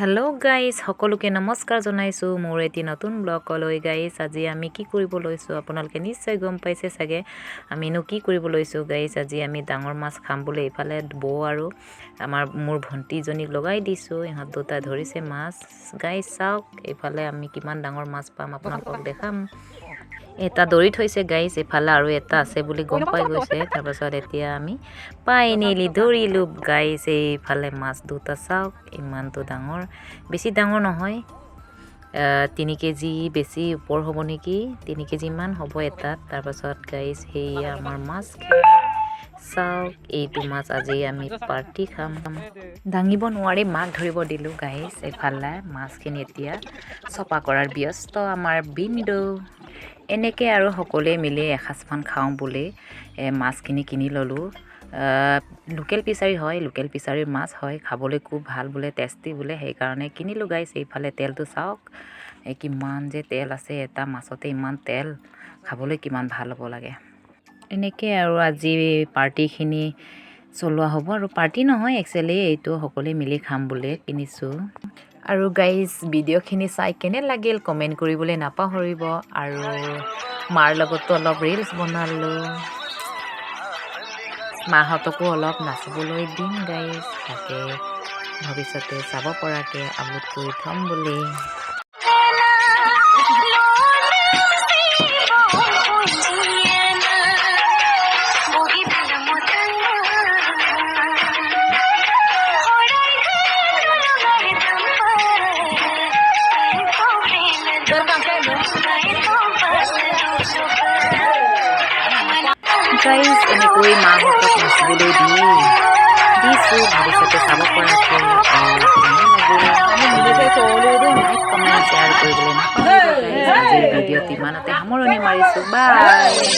Hello' guys, সকলোকে নমস্কাৰ জনাইছোঁ মোৰ এটি নতুন ব্লগলৈ। গাইজ, আজি আমি কি কৰিব লৈছোঁ আপোনালোকে নিশ্চয় গম পাইছে চাগে। আমিনো কি কৰিব লৈছোঁ? গাইজ, আজি আমি ডাঙৰ মাছ খাম বুলি এইফালে বৌ আৰু মোৰ ভণ্টিজনীক লগাই দিছোঁ। ইহঁত দুটাই ধৰিছে মাছ। গাইজ, চাওক, এইফালে আমি কিমান ডাঙৰ মাছ পাম আপোনালোকক দেখাম। এটা ধৰি থৈছে গাইজ, এইফালে আৰু এটা আছে বুলি গম পাই গৈছে। তাৰপাছত এতিয়া আমি ফাইনেলি ধৰিলোঁ। গাইজ, এইফালে মাছ দুটা চাওক, ইমানটো ডাঙৰ। বেছি ডাঙৰ নহয়, 3 কেজি বেছি ওপৰ হ'ব নেকি, 3 কেজিমান হ'ব এটাত। তাৰপাছত গাইজ, সেয়া আমাৰ মাছ চাওক। এইটো মাছ আজি আমি পাৰ্টি খাম। দাঙিব নোৱাৰি মাক ধৰিব দিলোঁ। গাইজ, এইফালে মাছখিনি এতিয়া চফা কৰাৰ ব্যস্ত আমাৰ বিন্দু। এনেকৈ আৰু সকলোৱে মিলি এসাঁজমান খাওঁ বুলি মাছখিনি কিনি ল'লোঁ। লোকেল ফিচাৰী হয়, লোকেল ফিচাৰীৰ মাছ হয়। খাবলৈ খুব ভাল বোলে, টেষ্টি বোলে, সেইকাৰণে কিনিলোঁ। গাইজ, এইফালে তেলটো চাওক, এই কিমান যে তেল আছে। এটা মাছতে ইমান তেল, খাবলৈ কিমান ভাল হ'ব লাগে। এনেকৈ আৰু আজি পাৰ্টিখিনি চলোৱা হ'ব। আৰু পাৰ্টি নহয় একচুৱেলি, এইটো সকলোৱে মিলি খাম বুলি কিনিছোঁ। আৰু গাইজ, ভিডিঅ'খিনি চাই কেনে লাগিল কমেণ্ট কৰিবলৈ নাপাহৰিব। আৰু মাৰ লগতো অলপ ৰিলচ বনালোঁ, মাহঁতকো অলপ নাচিবলৈ দিম। গাইজ, তাকে ভৱিষ্যতে চাব পৰাকৈ আপলোড কৰি থ'ম বুলি। গাইজ, এনেকৈ মাহঁতক নাচিবলৈ দি দিছোঁ ভৱিষ্যতে চাব পৰাকৈ। আৰু কেনে লাগিল লাইক, কমেণ্ট, শ্বেয়াৰ কৰিবলৈ নাপাহৰিব। গাইজ, আজিৰ ভিডিঅ'ত ইমানতে সামৰণি মাৰিছোঁ। বাই।